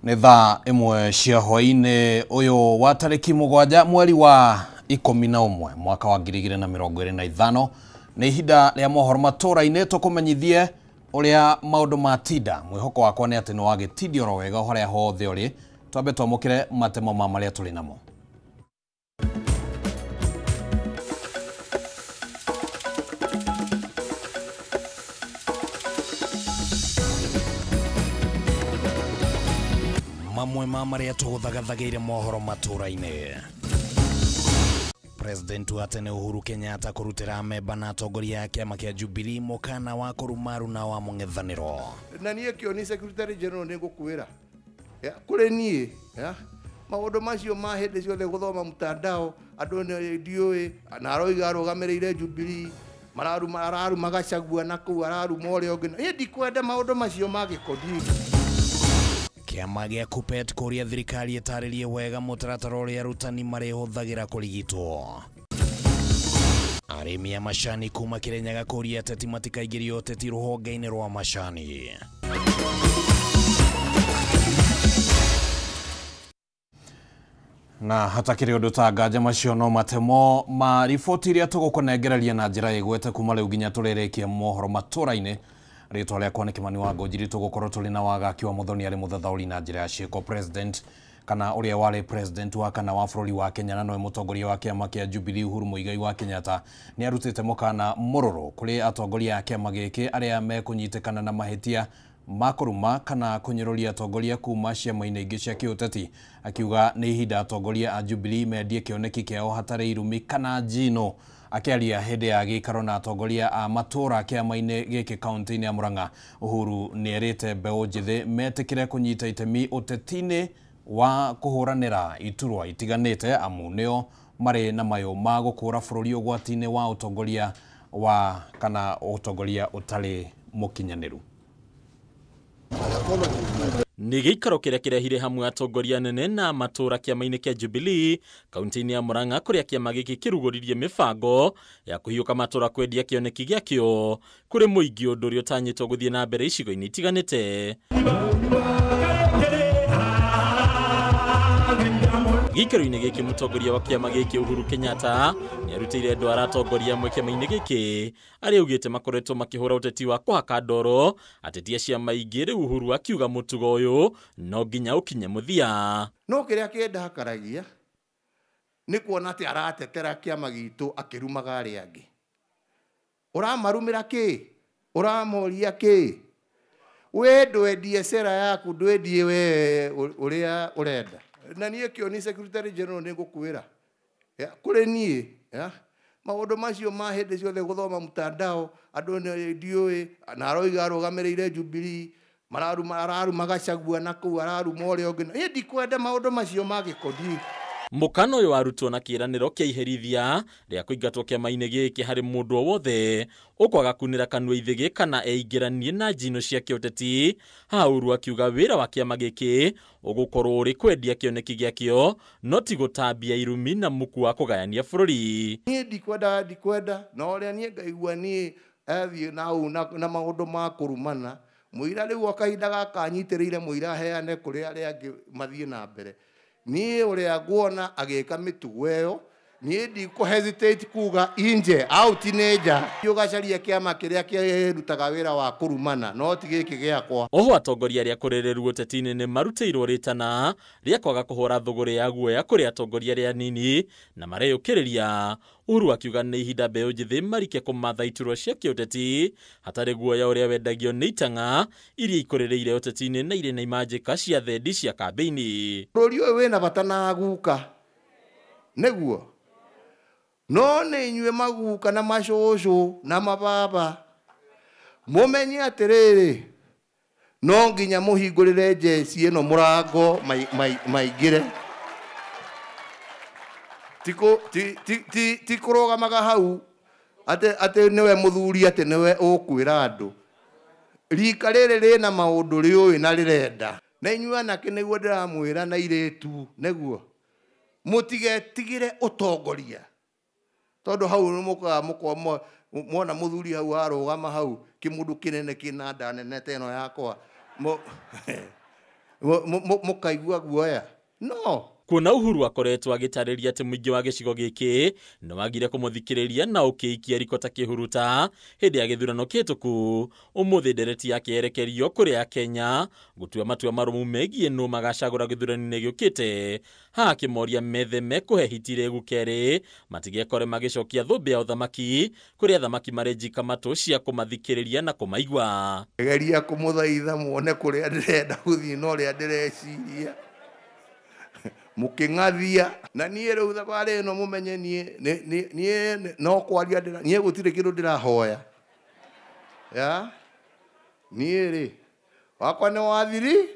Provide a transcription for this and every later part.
Nĩ thaa 1 cia hwaĩ-inĩ ũyũ wa tarĩki 7 mweri wa 11 mwaka wa 2025. Nĩ ihinda rĩa mohoro matũra-inĩ tũkũmenyithie ũrĩa maũndũ matinda. Mwĩhoko wakwa nĩ atĩ nĩ wagĩtindia oro wega harĩa hothe ũrĩ. Twambe twamũkĩre matemo ma marĩa tũrĩ namo. Mamwe ma marĩa tũgũthagathagĩire mohoro matũra-inĩ. President wa tene Uhuru Kenyatta kũrutĩra amemba na atongoria a kĩama kĩa Jubilee mũkana wa kũrumaruna wa mũng'ethanĩro. Na niĩ kĩoni Secretary General nĩ ngũkwĩra kũrĩ niĩ maũndũ macio ma hĩndĩ ciothe gũthoma mtandao andũ ndiũĩ na aroiga arũgamĩrĩire Jubilee mararuma araruma Gachagua na kũu araruma ũrĩa ũngĩ. Niĩ ndikwenda maũndũ macio ma gĩkondi. Kĩama gĩa KUPPET kũria thirikari ĩtarĩrie wega mũtaratara ũrĩa arutani marĩhũthagĩra kũrigitwo. Arĩmi a macani kuma Kirinyaga kũria ateti matikaingĩrio ũteti rũhonge-inĩ rwa macani. Na hatakĩrĩ ũndũ ta nganja macio no matemo ma riboti iria tũgũkũnengereria na njĩra ĩgwete kuma rĩu nginya tũrĩrĩkie mohoro matũra-inĩ. Rĩtwa rĩakwa nĩ Kimani wa Ngũnjiri. Tũgũkorwo tũrĩ na Wagaki wa Muthoni arĩ mũthathaũri na njĩra ya ciĩko. President kana ũrĩa warĩ president wa kana wa bũrũri wa Kenya na nowe mũtongoria wa kĩama kĩa Jubilee Uhuru Muigai wa Kenyatta nĩ arutĩte mũkana mũrũrũ kũrĩ atongoria a kĩama gĩkĩ arĩa mekũnyitĩkana na mahĩtia ma kũruma kana kũnyũrũria atongoria kuma ciama-inĩ ingĩ cia kĩũteti, akiuga nĩ ihinda atongoria a Jubilee mendie kĩoneki kĩao hatarĩ irumi kana njino. Akĩaria hĩndĩ ya gĩikaro na atongoria a matũra kĩama-inĩ gĩkĩ kaunti-inĩ ya Murang'a, Uhuru nĩerĩte mbeũ njĩthĩ metĩkĩre kũnyita itemi ũteti-inĩ wa kũhũranĩra iturwa itiganĩte amu nĩo marĩ na mayũ ma gũkũra bũrũri ũgwati-inĩ wa ũtongoria wa kana ũtongoria ũtarĩ mũkinyanĩru. Nĩ gĩikaro kĩrĩa kĩrehire hamwe atongoria anene na matũra kĩama-inĩ kĩa Jubilee kaunti-inĩ ya Murang'a kũrĩa kĩama gĩkĩ kĩrugũririe mĩbango ya kũhiũka matũra kwendia kĩoneki gĩakĩo kũrĩ mũingĩ, ũndũ ũrĩa ũtanyĩtwo gũthiĩ na mbere icigo-inĩ itiganĩte. Gĩikaro-inĩ gĩkĩ mũtongoria wa kĩama gĩkĩ Uhuru Kenyatta nĩarutĩire ndwara atongoria amwe kĩama-inĩ gĩkĩ arĩa augĩte makoretwo makĩhũra ũteti wa kũhaka ndoro ateti a ciama ingĩ. Rĩu Uhuru akiuga mũtugo ũyũ no nginya ũkinye mũthia. No kĩrĩa kĩndakaragia nĩ kuona atĩ aratetera kĩama gitũ akĩrumaga arĩa angĩ. Ũramarumĩra kĩ? Ũramoria kĩ? We ndwendie cera yaku, ndwendie we ũrĩa ũrenda. Na niĩ kĩoni Secretary General nĩ ngũkwĩra kũrĩ niĩ maũndũ macio ma hĩndĩ ciothe gũthoma mtandao andũ ndiũĩ na aroiga arũgamĩrĩire Jubilee mararuma araruma Gachagua na kũu araruma ũrĩa ũngĩ. Niĩ ndikwenda maũndũ macio ma gĩkondi. Mũkana ũyũ warutwo na kĩĩranĩro kĩa iherithia rĩa kũingatwo kĩama-inĩ gĩkĩ harĩ mũndũ o wothe ũkwaga kunĩra kanua ithĩgĩ kana eingĩranie na njino cia kĩũteti. Haha Uhuru akiuga wĩra wa kĩama gĩkĩ ũgũkorwo ũrĩ kwendia kĩoneki gĩakĩo no ti gũtambia irumi na muku wa kũgayania bũrũri. Niĩ ndikwenda na ũrĩa niĩ ngaigua niĩ athiĩ na maũndũ ma kũrumana mũira rĩu o kahinda gaka anyitĩrĩire mũira aheane kũrĩ arĩa angĩ mathiĩ na mbere. Niĩ ũrĩa nguona agĩka mĩtugo ĩyo niĩ ndikũ hesitate kuga inje out nĩ nja. Ũgacaria kĩama kĩrĩa kĩrutaga wĩra wa kũrumana no ti gĩkĩ gĩakwa. Oho atongoria arĩa kũrĩrĩru ũteti-inĩ nĩ marutĩirwo rĩtana rĩa kwaga kũhũra thũgũrĩ ya guoya kũrĩ atongoria arĩa anini na mareyũkĩrĩria. Uhuru akiuga nĩ ihinda mbeũ njĩthĩ marike kũmatha iturwa cia kĩũteti hatarĩ guoya ũrĩa wendagio nĩ itang'a iria ikũrĩrĩire ũteti-inĩ na irĩ na imanjĩka cia thendi cia kambĩini. Bũrũri ũyũ wĩna bata na guka nĩguo no nĩ inyuĩ maguka na macũcũ na mababa mũmenye atĩrĩrĩ no nginya mũhingũrĩre njeci ĩno mũrango maingĩre. Ti kũrũgamaga hau atĩ nĩwe mũthuri atĩ nĩwe ũkwĩra andũ. Rika rĩrĩ rĩna maũndũ rĩũĩ na rĩrenda. Na inyuĩ anake nĩguo ndĩramwĩra na airĩtu nĩguo mũtigetigĩre ũtongoria tondũ hau nĩmũkaga mwona mũthuri hau arũgama hau kĩmũndũ kĩnene kĩna nda nene ta ĩno yakwa. Mũkaigua guoya? No. Kuona Uhuru akoretwo agĩtarĩria atĩ mũingĩ wa gĩcigo gĩkĩ nĩ wagire kũmũthikĩrĩria na ũkĩikia riko ta kĩhuruta hĩndĩ ya gĩthurano kĩhĩtũku, ũmũthĩ ndereti yake yerekerio kũrĩ Akenya gũtua matua marũmu megiĩ nũ magacagũra gĩthurano-inĩ gĩũkĩte, haha akĩmoria metheme kũhe hiti rĩgu kerĩ matigekore magĩcokia thũmbĩ ya ũthamaki kũrĩ athamaki marĩ njika matũ cia kũmathikĩrĩria na kũmaigua. Geria kũmũthaitha muone kũrĩa ndĩrenda gũthiĩ na ũrĩa ndĩreciria. Mũkĩng'athia na niĩ rĩu thabarĩ ĩno mũmenye niĩ no kwaria niĩ gũtirĩ kĩndũ ndĩrahoya. Ya niĩ rĩ wakwa nĩ wathiri,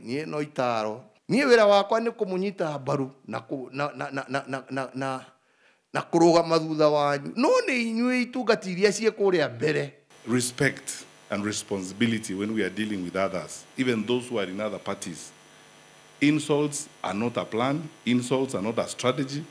niĩ no itaro. Niĩ wĩra wakwa nĩ kũmũnyita mbaru na kũrũgama thutha wanyu, no nĩ inyuĩ itungati iria ciĩ kũrĩa mbere. Respect and responsibility when we are dealing with others, even those who are in other parties. Insults are not a plan, insults are not a strategy,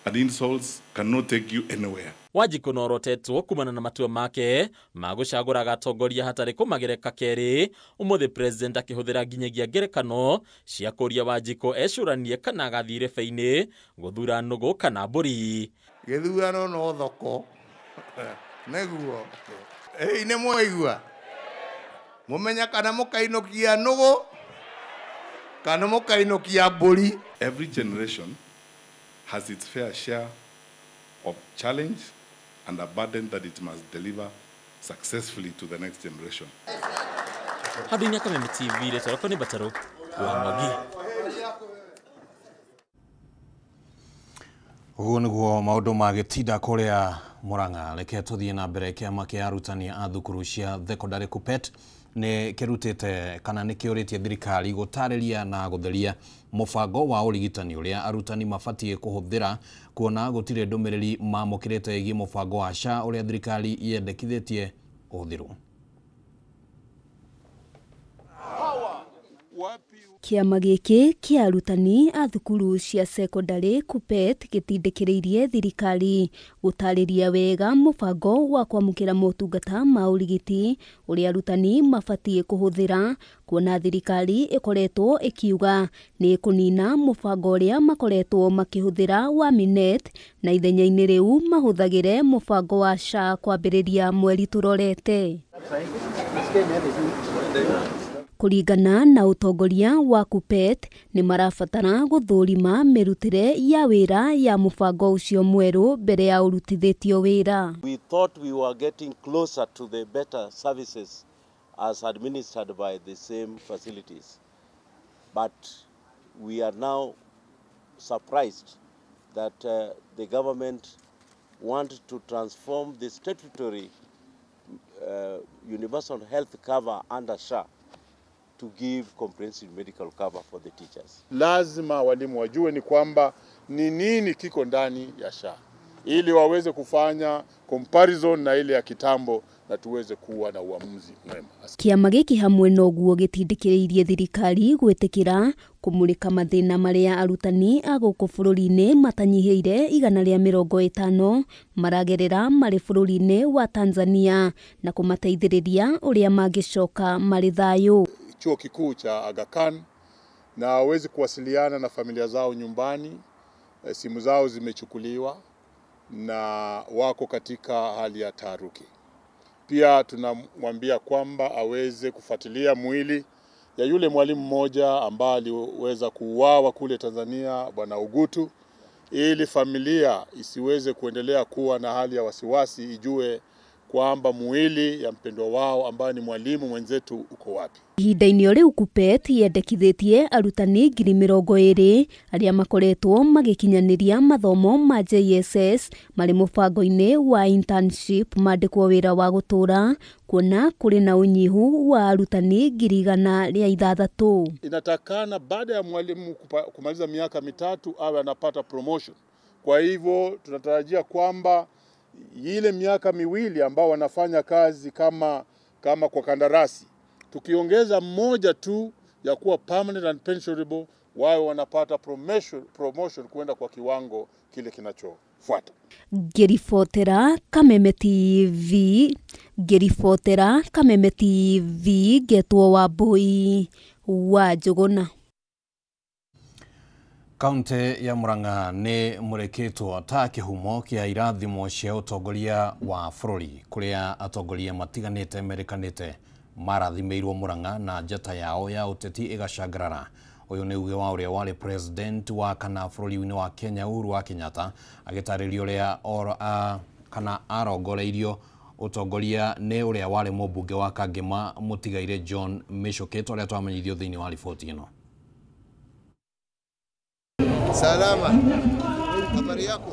and insults cannot take you anywhere. Wanjikũ no orotetwo kumana na matua make ma gũcagũraga atongoria hatarĩ kũmagereka kerĩ, ũmũthĩ president akĩhũthĩra nginyagia ngerekano cia kũria Wanjikũ ecũranie kana agathiĩ rebe-inĩ gũthura nũgũ kana mbũri. Gĩthurano no thoko nĩguo ĩĩ nĩ mwaigua mũmenya kana mũkainũkia nũgũ kana mũkainũkia mbũri. Every generation has its fair share of challenge and a burden that it must deliver successfully to the next generation. Handũ-inĩ Kameme TV, rĩtwa rĩakwa nĩ Mbatarũ wa Mwangi. Ũguo nĩguo maũndũ magĩtinda kũrĩa Murang'a. Reke tũthiĩ na mbere. Kĩama kĩa arutani a thukuru cia thekondarĩ KUPPET nĩ kĩrutĩte kana nĩ kĩũrĩtie thirikari gũtarĩria na gũtheria mũbango wa ũrigitani ũrĩa arutani mabatiĩ kũhũthĩra, kuona gũtirĩ ndũmĩrĩri mamũkĩrĩte ĩgiĩ mũbango wa SHA ũrĩa thirikari yendekithĩtie ũhũthĩrwo. Kĩama gĩkĩ kĩa arutani a thukuru cia sekondarĩ KUPPET gĩtindĩkĩrĩirie thirikari gũtarĩria wega mũbango wa kwamũkĩra motungata ma ũrigiti ũrĩa arutani mabatiĩ kũhũthĩra, kuona thirikari ĩkoretwo ĩkiuga nĩ ĩkũnina mũbango ũrĩa makoretwo makĩhũthĩra wa MINET na ithenya-inĩ rĩu mahũthagĩre mũbango wa SHA kwambĩrĩria mweri tũrorete. Kũringana na ũtongoria wa KUPPET nĩ marabatara gũthũrima mĩrutĩre ya wĩra ya mũbango ũcio mwerũ mbere ya ũrutithĩtio wĩra. We thought we were getting closer to the better services as administered by the same facilities, but we are now surprised that the government want to transform the statutory universal health cover under SHA to give comprehensive medical cover for the teachers. Lazima walimu wajue ni kwamba ni nini kiko ndani ya SHA ili waweze kufanya comparison na ile ya kitambo na tuweze kuwa na uamuzi mwema. Kĩama gĩkĩ hamwe noguo gĩtindĩkĩrĩirie thirikari gwĩtĩkĩra kũmũrĩka mathĩna marĩa arutani a gũkũ bũrũri-inĩ matanyihĩire 150 maragerera marĩ bũrũri-inĩ wa Tanzania na kũmateithĩrĩria ũrĩa mangĩcoka marĩ thayũ. Chuo kikuu cha Aga Khan, na hawezi kuwasiliana na familia zao nyumbani, simu zao zimechukuliwa na wako katika hali ya taharuki. Pia tunamwambia kwamba aweze kufuatilia mwili ya yule mwalimu mmoja ambaye aliweza kuuawa kule Tanzania, Bwana Ugutu, ili familia isiweze kuendelea kuwa na hali ya wasiwasi, ijue kwamba mwili ya mpendwa wao ambaye ni mwalimu mwenzetu uko wapi. Ihinda-inĩ o rĩu KUPPET yendekithĩtie arutani 20,000 arĩa makoretwo magĩkinyanĩria mathomo ma JSS marĩ mũbango-inĩ wa internship mandĩkwo wĩra wa gũtũũra, kuona kũrĩ na ũnyihu wa arutani 106,000. Inatakana baada ya mwalimu kumaliza miaka 3 awe anapata promotion. Kwa hivyo tunatarajia kwamba ile miaka 2 ambao wanafanya kazi kama kwa kandarasi, tukiongeza mmoja tu ya kuwa permanent and pensionable, wawe wanapata promotion kwenda kwa kiwango kile kinachofuata. Ngĩribotera Kameme TV, ngĩribotera Kameme TV, ngetwo Wambui wa Njũgũna. Kaunti ya Murang'a nĩ mũrĩkĩtwo ta kĩhumo kĩa irathimo cia ũtongoria wa bũrũri kũrĩa atongoria matiganĩte merĩkanĩte marathimĩirwo Murang'a na njata yao ya ũteti ĩgacangarara. Ũyũ nĩ uge wa ũrĩa warĩ president wa kana bũrũri-inĩ wa Kenya Uhuru wa Kenyatta agĩtarĩria ũrĩa kana arongoreirio ũtongoria nĩ ũrĩa warĩ mũmbunge wa Kangema mũtigaire John Michuki ũrĩa twamenyithio thĩinĩ wa riboti ĩno. Salama. Habari yako?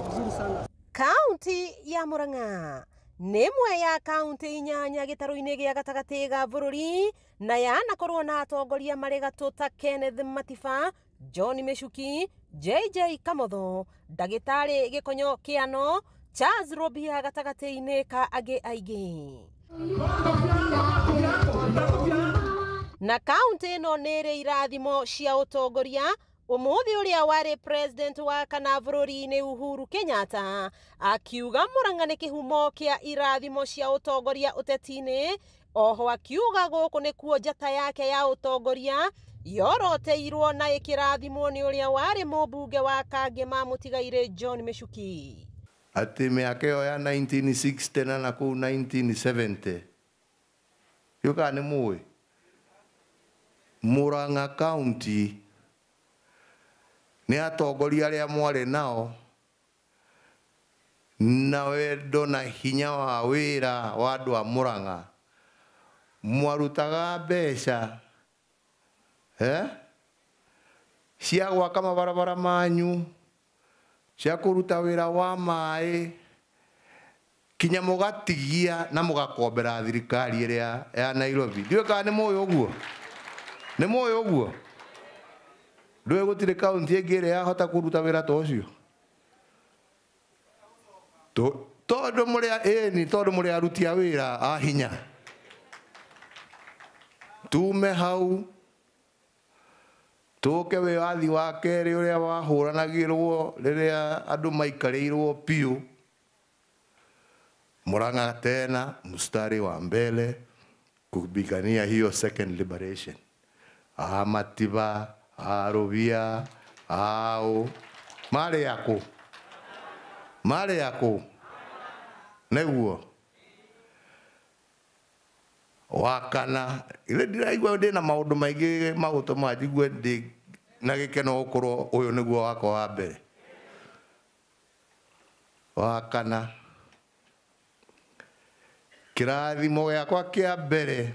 Kaunti ya Murang'a nĩ ĩmwe ya kaunti inyanya gĩtarũ-inĩ gĩa gatagatĩ ga bũrũri na yanakorwo na atongoria marĩ gatũ ta Kenneth Matiba, John Michuki, JJ Kamotho, Ndagĩtarĩ Gĩkonyo Kĩano, Charles Rubia gatagatĩ-inĩ ka angĩ aingĩ. Na kaunti ĩno nĩ ĩrĩ irathimo cia ũtongoria. Ũmũthĩ ũrĩa warĩ president wa kana bũrũri-inĩ Uhuru Kenyatta akiuga Murang'a nĩ kĩhumo kĩa irathimo cia ũtongoria ũteti-inĩ. Oho akiuga gũkũ nĩkuo njata yake ya ũtongoria yoroteirwo na ĩkĩrathimwo nĩ ũrĩa warĩ mũmbunge wa Kangema mũtigaire John Michuki. Atĩ mĩaka ĩyo ya 1960 na kũu 1970 yũkaga nĩ mũĩ Murang'a County nĩ atongoria arĩa mwarĩ nao na wendo na hinya wa wĩra wa andũ a Murang'a mwarutaga mbeca cia gwaka mabarabara manyu, cia kũruta wĩra wa maĩ, kinya mũgatigia na mũgakombera thirikari ĩrĩa ya Nairobi. Ndiũĩ kana nĩ mũĩ ũguo? Nĩ mũĩ ũguo? Ndũĩ gũtirĩ kaunti ĩngĩ ĩrĩa yahota kũruta wĩra ta ũcio? Tondũ mũrĩ ĩni, tondũ mũrĩ aruti a wĩra a hinya. Tume hau tũke wĩyathi wa kerĩ ũrĩa wahũranagĩrwo rĩrĩa andũ maikarĩirwo piũ. Murang'a tena mstari wa mbele kupigania hiyo second liberation. Matiba, Rubia, ao marĩ yakũ? Marĩ yakũ? Nĩguo wakana ile ndiraigua ndĩ na maũndũ maingĩ magũtũma njigue ndĩ na gĩkeno gũkorwo ũyũ nĩguo wakwa wa mbere. Wakana kĩrathimo gĩakwa kĩa mbere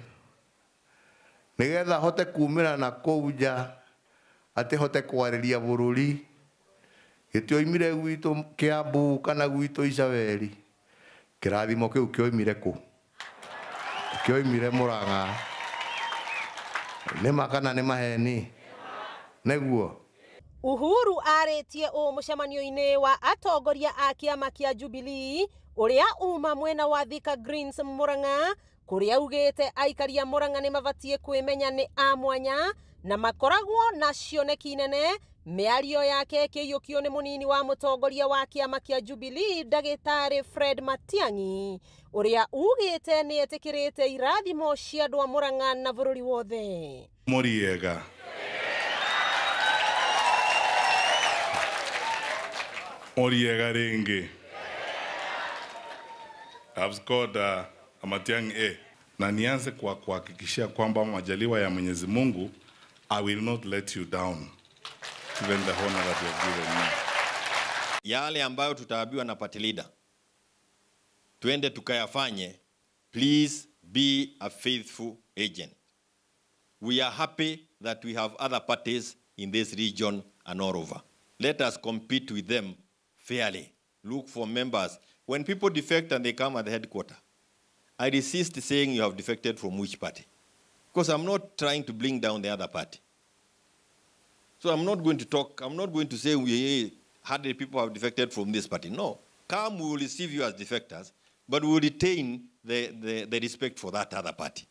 nĩgetha hote kumĩra na kũu nja atĩ hote kwarĩria bũrũri gĩtioimire gwitũ Kiambu kana gwitũ Icaweri. Kĩrathimo kĩu kĩoimire kũ? Kĩoimire Murang'a. Nĩ ma kana nĩ maheni? Nĩguo. Uhuru arĩtie ũũ mũcemanio-inĩ wa atongoria a kĩama kĩa Jubilee ũrĩa uma mwena wa Thika Greens Murang'a, kũrĩa augĩte aikari a Murang'a nĩ mabatiĩ kwĩmenya nĩ a mwanya na makoragwo na cioneki nene. Mĩario yake ĩkĩiyũkio nĩ mũnini wa mũtongoria wa kĩama kĩa Jubilee Ndagĩtarĩ Fred Matiang'i ũrĩa ugĩte nĩ etĩkĩrĩte irathimo cia andũ a Murang'a na bũrũri wothe. Moriega. Moriega ringi. I've scored Matiang'i A. Na nianze kwa kuhakikishia kwamba majaliwa ya Mwenyezi Mungu, I will not let you down. Even the honor that you have given me. Yale ambayo tutaambiwa na party leader, tuende tukayafanye. Please be a faithful agent. We are happy that we have other parties in this region and all over. Let us compete with them fairly. Look for members. When people defect and they come at the headquarters, I resist saying you have defected from which party, because I'm not trying to bring down the other party. So I'm not going to talk, I'm not going to say we 100 people have defected from this party. No. Come, we will receive you as defectors, but we will retain the respect for that other party.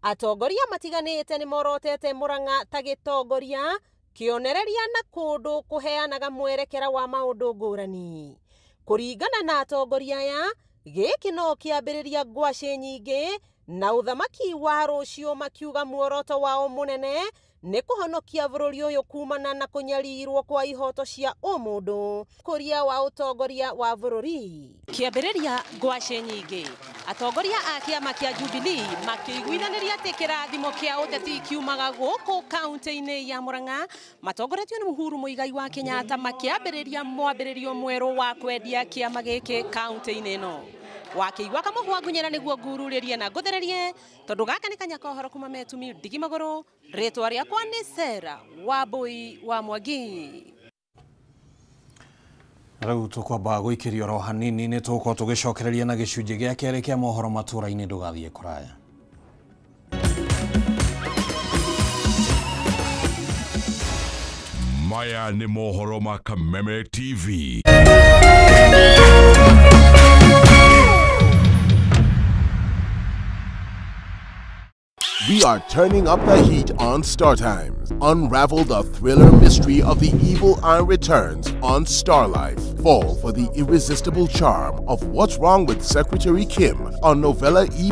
Atongoria matiganĩte nĩ morotete Murang'a ta gĩtongoria Kĩonereria na kũndũ kũheanaga mwerekera wa maũndũ ngũrani. Kũringana na atongoria aya, gĩkĩ no kĩambĩrĩria ngwacĩ nyingĩ na ũthamaki wa rũciũ, makiuga muoroto wao mũnene nĩ kũhonokia bũrũri ũyũ kumana na kũnyarirwo kwa ihoto cia ũmũndũ, kũria wa ũtongoria wa bũrũri. Kĩambĩrĩria ngwacĩ nyingĩ, atongoria a kĩama kĩa Jubilee makĩiguithanĩria atĩ kĩrathimo kĩa ũteti kiumaga gũkũ kaunti-inĩ ya Murang'a, matongoretio nĩ Uhuru Muigai wa Kenyatta, makĩambĩrĩria mwambĩrĩrio mwerũ wa kwendia kĩama gĩkĩ kaunti-inĩ ĩno. Wakĩigua kamũhwa ngunyĩra nĩguo ngururĩrie na ngũthererie, tondũ gaka nĩ kanya ka ũhoro kuma Metumi ndigi magũrũ. Rĩtwa rĩakwa nĩ Sarah Wambui wa Mwangi. Rĩu tũkwamba gũikĩrio oro hanini, nĩ tũgũkorwo tũgĩcokereria na gĩcunjĩ gĩa kerĩ kĩa mohoro matũra-inĩ. Ndũgathiĩ kũraya. Maya nĩ mohoro ma Kameme TV. We are turning up the heat on Star Times. Unravel the thriller mystery of The Evil Eye Returns on Star Life. Fall for the irresistible charm of What's Wrong with Secretary Kim on Novella E+.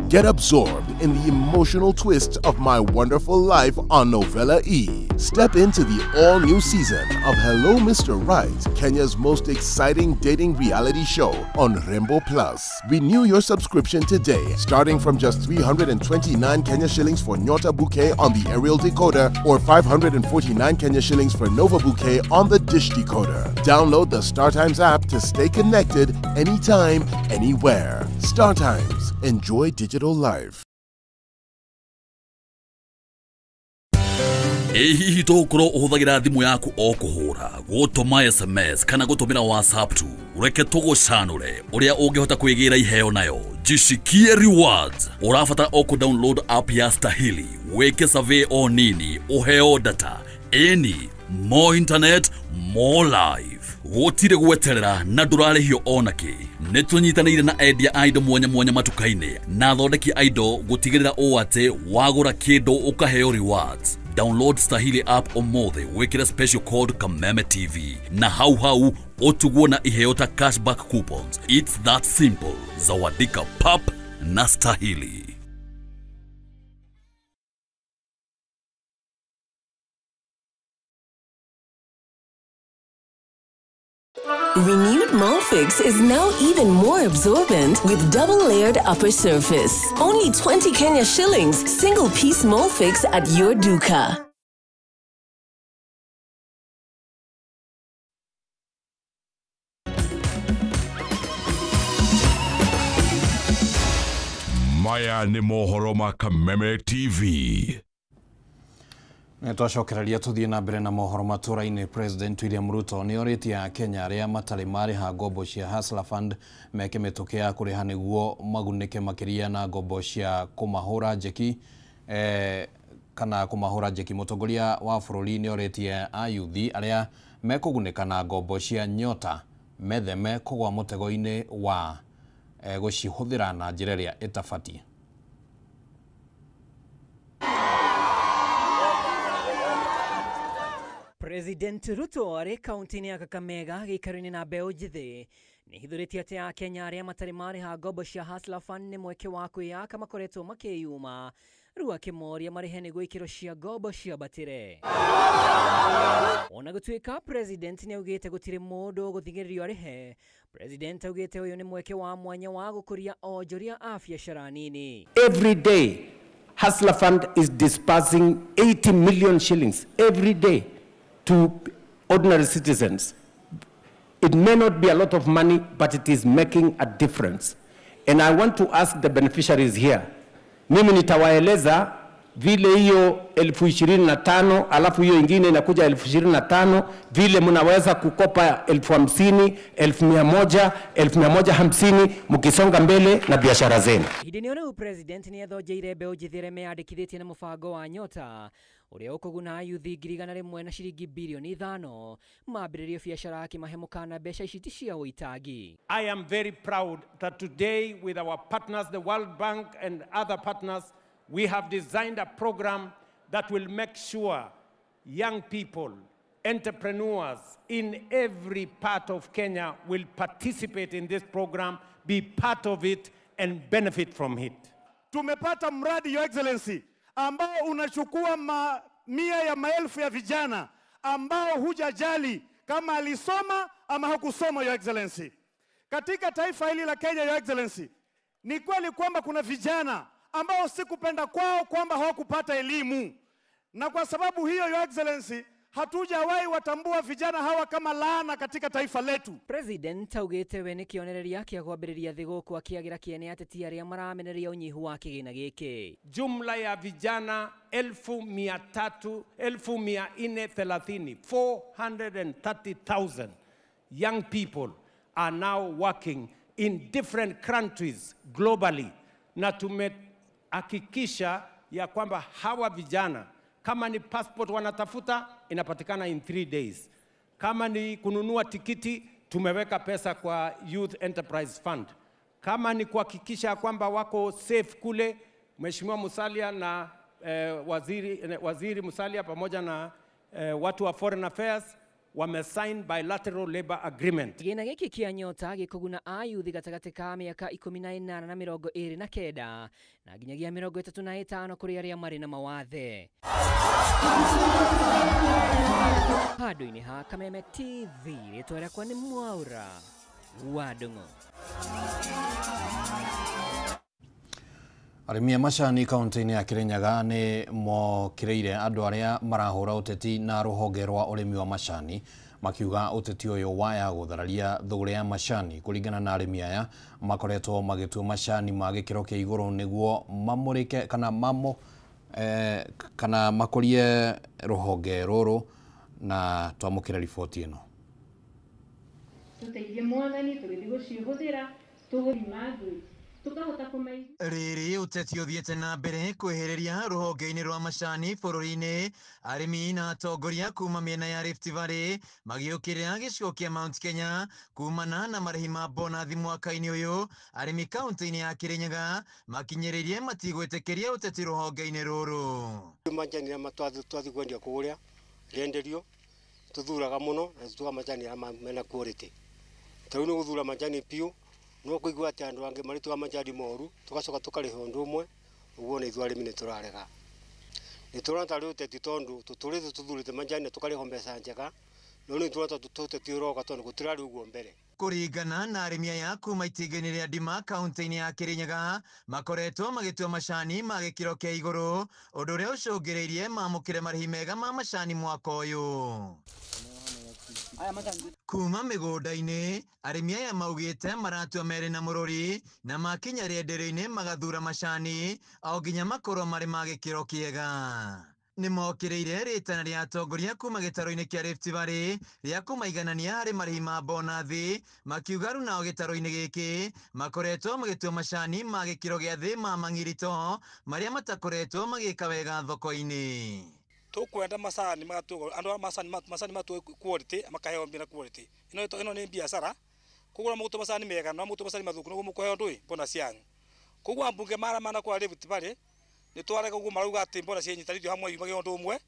Get absorbed in the emotional twists of My Wonderful Life on Novella E. Step into the all-new season of Hello Mr. Right, Kenya's most exciting dating reality show on Rembo Plus. Renew your subscription today, starting from just 329 Kenya shillings for Nyota Bouquet on the aerial decoder or 549 Kenya shillings for Nova Bouquet on the dish decoder. Download the StarTimes app to stay connected anytime, anywhere. StarTimes. Enjoy digital life. Ĩ hihi tũgũkorwo ũhũthagĩra thimũ yaku o kũhũra, gũtũma SMS kana gũtũmĩra WhatsApp tu? Reke tũgũcanũre ũrĩa ũngĩhota kwĩgĩra iheo nayo. Jishikie rewards. Ũrabatara o kũ download app ya Stahili, wĩke survey o nini, ũheo data. Ĩni, more internet, more life. Gũtirĩ gweterera na ndũrarĩhio onakĩ. Nĩ tũnyitanĩire na endia a indo mwanya mwanya matuka-inĩ na athondeki a indo gũtigĩrĩra ũũ atĩ wagũra kĩndũ ũkaheo rewards. Download Stahili app ũmũthĩ, wĩkĩre special code Kameme TV na hau hau ũtugwo na iheo ta cashback coupons. It's that simple. Zawadika pap na Stahili. Renewed Molfix is now even more absorbent with double-layered upper surface. Only 20 Kenya shillings, single-piece Molfix at your duka. Maya nĩ mohoro ma Kameme TV. Nĩ twacokereria tũthiĩ na mbere na mohoro matũra-inĩ. President William Ruto nĩ orĩtie Akenya arĩa matarĩ marĩha ngombo cia Hustler Fund meke mĩtũkĩ ya kũrĩha nĩguo magunĩke makĩria na ngombo cia kũmahũra njeki kana kũmahũra njeki. Mũtongoria wa bũrũri nĩ orĩtie ayuthi arĩa mekũgunĩka na ngombo cia Nyota metheme kũgwa mũtego-inĩ wa gũcihũthĩra na njĩra ĩrĩa ĩtabatiĩ. President Ruto arĩ kaunti-inĩ ya Kakamega gĩikaro-inĩ na mbeũ njĩthĩ nĩ hithũrĩtie atĩ Akenya arĩa matarĩ marĩha ngombo cia Hustler Fund nĩ mweke wa kwĩyaka makoretwo makĩyuma, rĩu akĩmoria marĩhe nĩguo ikĩro cia ngombo ciambatĩre. Ona gũtuĩka President nĩ augĩte gũtirĩ mũndũ ũgũthing'ĩrĩrio arĩhe, President augĩte ũyũ nĩ mweke wa mwanya wa gũkũria onjoria a biacara nini. Every day Hustler Fund is disbursing 80 million shillings every day to ordinary citizens. It may not be a lot of money, but it is making a difference. And I want to ask the beneficiaries here, mimi nitawaeleza vile hiyo 25,000 alafu hiyo ingine inakuja 25,000, vile mnaweza kukopa 50,000, 100,000, 150,000 mkisonga mbele na biashara zenu. Ihinda-inĩ rĩu President nĩ athonjeire mbeũ njĩthĩ arĩa meyandĩkithĩtie na mũbango wa Nyota ũrĩa ũkũguna ayuthi 100,000 na ciringi birioni 5 mambĩrĩrie biacara, akĩmahe mũkana mbeca ici ti cia ũitangi. I am very proud that today with our partners, the World Bank and other partners, we have designed a program that will make sure young people, entrepreneurs in every part of Kenya will participate in this program, be part of it, and benefit from it. Tumepata mradi, Your Excellency, ambao unachukua mamia ya maelfu ya vijana ambao hujajali kama alisoma ama hakusoma, Your Excellency. Katika taifa hili la Kenya, Your Excellency, ni kweli kwamba kuna vijana ambao si kupenda kwao kwamba hawakupata elimu. Na kwa sababu hiyo, Your Excellency, hatujawahi watambua vijana hawa kama laana katika taifa letu. President augite we nĩ kĩonereria kĩa kwambĩrĩria thĩ gũkũ akĩagĩra kĩene ateti arĩa maramenereria ũnyihu wa kĩgĩna gĩkĩ. Jumla ya vijana 430,000, 430,000 young people are now working in different countries globally, na tumehakikisha ya kwamba hawa vijana kama ni passport wanatafuta inapatikana in 3 days. Kama ni kununua tikiti tumeweka pesa kwa Youth Enterprise Fund. Kama ni kuhakikisha kwamba wako safe kule, Mheshimiwa Musalia na waziri Musalia pamoja na watu wa Foreign Affairs wamesign bilateral labor agreement. Kĩgĩna gĩkĩ kĩa Nyota gĩkũguna ayuthi gatagatĩ ka mĩaka 18 na 29 na nginyagia 35 kũrĩ arĩa marĩ na mawathe. Handũ-inĩ ha Kameme TV, rĩtwa rĩakwa nĩ Mwaura wa Ndung'u. Arĩmi a macani kaunti-inĩ ya Kirinyaga nĩ mokĩrĩire andũ arĩa marahũra ũteti na rũhonge rwa ũrĩmi wa macani makiuga ũteti ũyũ waya gũthararia thũgũrĩ ya macani. Kũringana na arĩmi aya makoretwo magĩtua macani ma gĩkĩro kĩa igũrũ nĩguo mamũrĩke kana kana makũrie rũhonge rũrũ. Na twamũkĩre riboti ĩno. Tũteithie mwathani tũgĩthiĩ gũcihũthĩra tũgũthima ngui. Rĩrĩ ũteti ũthiĩte na mbere kwĩhĩrĩria rũhonge-inĩ rwa macani bũrũri-inĩ, arĩmi na atongoria kuma mĩena ya Rift Valley magĩũkĩrĩra gĩcigo kĩa Mount Kenya kumana na marĩhi ma bonathi mwaka-inĩ ũyũ. Arĩmi kaunti-inĩ ya Kirinyaga makinyĩrĩirie matigwĩtĩkĩria ũteti rũhonge-inĩ rũrũ. Majani marĩa twathiĩ kwendia kũrĩa rĩenderio tũthuraga mũno na tũtuaga majani marĩa mena quality. Ta rĩu nĩ gũthura majani piũ no kũigua atĩ andũ angĩ marĩtuaga majani moru tũgacoka tũkarĩha ũndũ ũmwe ũguo nĩ ithuĩ arĩmi nĩ tũrarega. Nĩ tũrona tarĩ ũteti tondũ tũtũrĩte tũthurĩte majani na tũkarĩhwo mbeca njega, no nĩ tũrona ta ũteti ũroka tondũ gũtirarĩ ũguo mbere. Kũringana na arĩmi aya kuma itinga-inĩ rĩa Ndima kaunti-inĩ ya Kirinyaga makoretwo magĩtua macani ma gĩkĩro kĩa igũrũ, ũndũ ũrĩa ũcũngĩrĩirie mamũkĩre marĩhi mega ma macani mwaka ũyũ. Kuma mĩgũnda-inĩ arĩmi aya maugĩte maratua merĩ na mũrũri na makinya rĩenderio-inĩ magathura macani o nginya makorwo marĩ ma gĩkĩro kĩega. Nĩ mokĩrĩire rĩtana rĩa atongoria kuma gĩtarũ-inĩ kĩa Rift Valley rĩa kũmaiganania harĩ marĩhi ma bonathi, makiuga rĩu nao gĩtarũ-inĩ gĩkĩ makoretwo magĩtua macani ma gĩkĩro gĩa thĩ ma mang'irito marĩa matakoretwo magĩka wega thoko-inĩ. Tukwenda macani magatuo andu a macani matuo quality makaheo mbira quality ino ni biacara kugura mugutu macani mega na mugutu macani mathuku niguo mukuheo ndui bonus yanyu. Koguo ambunge maramana kwa Rift Valley ni twarega uguo marauga ati bonus yenyitanithio hamwe yumage undu umwe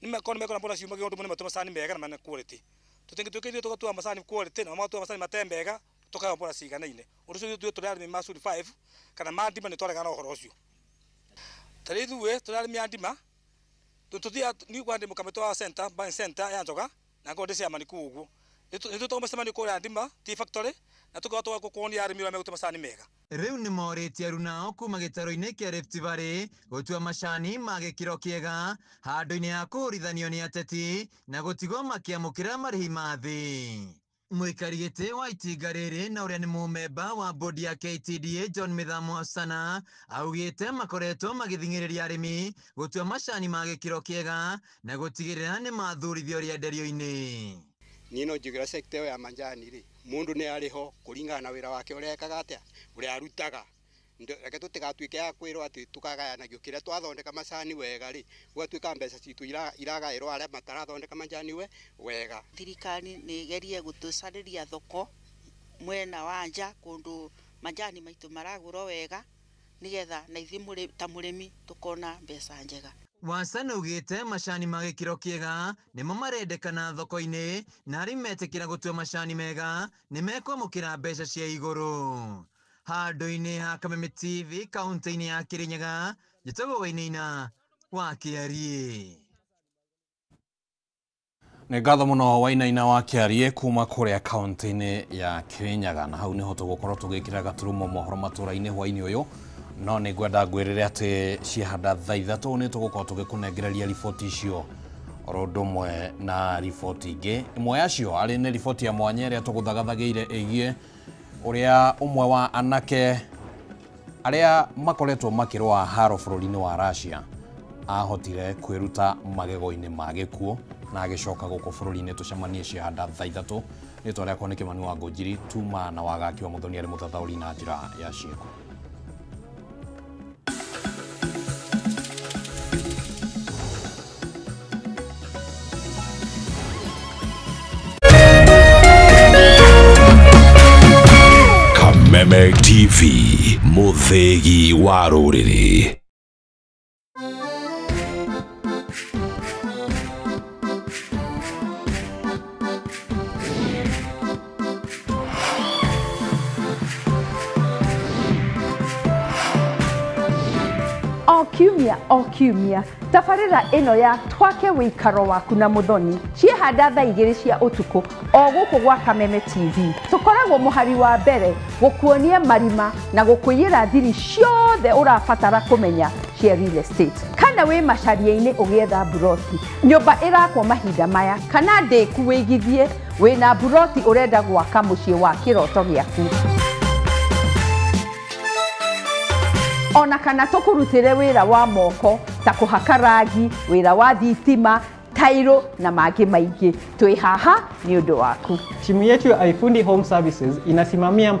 ni mekona mekona bonus yumage undu umwe ni matuo macani mega na mana quality tutingituika ithuĩ tugatua macani quality na matua macani matembega tukaheo bonus iganaine undu ucio ithuĩ tũrĩ arĩmi ma Suri 5 kana ma ndima ni twaregana ũhoro ũcio. Ta rĩu ithuĩ tũrĩ arĩmi a ndima tututhia ni kwandi mukamito wa center bank center ya njoga na ngo ndĩ ciamani kuu uguo nĩ tũtagwo mũcemanio kũrĩa Ndima Tea Factory na tũkorwo tũkuonia arĩmi ũrĩa megũtua macani mega. Rĩu nĩ morĩtie arunao kuma gĩtarũ-inĩ kĩa Rift Valley gũtua macani ma gĩkĩro kĩega handũ-inĩ ha kũhũrithanio nĩ ateti na gũtigwo makĩamũkĩra marĩhi ma thĩ. Mũikari gĩtĩ wa itinga rĩrĩ na ũrĩa nĩ mũmemba wa bodi ya KTDA John Mĩthamo Hasana augĩte makoretwo magĩthing'ĩrĩria arĩmi gũtua macani ma gĩkĩro kĩega na gũtigĩrĩra nĩ mathurithio rĩenderio-inĩ. Niĩ no njugĩra sector ĩyo ya majani rĩ, mũndũ nĩ arĩ ho kũringana na wĩra wake ũrĩa ekaga atĩa, ũrĩa arutaga. Reke tũtigatuĩke a kwĩrwo atĩ tũkagayanagio kĩrĩa twathondeka macani wega rĩ, gũgatuĩka mbeca citũ iragaĩrwo arĩa matarathondeka majani wega. Thirikari nĩ ĩgerie gũtũcarĩria thoko mwena wa nja kũndũ majani maitũ maragũrwo wega nĩgetha na ithuĩ ta mũrĩmi tũkona mbeca njega. Wasana augĩte macani ma gĩkĩro kĩega nĩmo marendekana thoko-inĩ na arĩmi metĩkĩra gũtua macani mega nĩ mekwamũkĩra mbeca cia igũrũ. Handũ-inĩ ha Kameme TV kaunti-inĩ ya Kirinyaga, njĩtagwo Wainaina wa Kĩariĩ. Nĩ ngatho mũno Wainaina wa Kĩariĩ kuma kũrĩa kaunti-inĩ ya Kirinyaga, na hau nĩho tũgũkorwo tũgĩkĩra gaturumo mohoro matũra-inĩ hwaĩ-inĩ ũyũ. No nĩ ngwenda ngwĩrĩre atĩ ciahanda thaa 3 nĩ tũgũkorwo tũgĩkũnengereria riboti icio oro ũndũ ũmwe na riboti ingĩ. Ĩmwe yacio arĩ nĩ riboti ya mwanya ĩrĩa tũgũthagathagĩire ĩgiĩ ũrĩa ũmwe wa anake arĩa makoretwo makĩrũa haro bũrũri-inĩ wa Russia ahotire kwĩruta magego-inĩ ma gĩkuũ na agĩcoka gũkũ bũrũri-inĩ. Tũcemanie ciahanda thaa 3. Rĩtwa rĩakwa nĩ Kĩmani wa Ngũnjiri, tuma na wagaki wa Mũthoni arĩ mũthathaũri na njĩra ya ciĩko. Kameme TV, mũthĩgi wa rũrĩrĩ. O kiumia tabarĩra ĩno ya Twake Wĩikaro Waku na Mũthoni ciehanda thaa 2 cia ũtukũ o gũkũ gwa Kameme TV. Tũkoragwo mũhari wa mbere gũkuonia marima na gũkũiyĩra thiri ciothe ũrabatara kũmenya cia real estate. Kana wĩ macaria-inĩ ũgĩetha mburoti, nyũmba ĩrakwo mahinda maya, kana ndĩku wĩigithie wĩna mburoti ũrenda gwaka mũciĩ wa kĩroto gĩaku. Ona kana tũkũrutĩre wĩra wa moko ta kũhaka rangi, wĩra wa thitima, tairo na mangĩ maingĩ. Twĩ haha nĩ ũndũ waku. Timu yetu ya iFundi Home Services inasimamia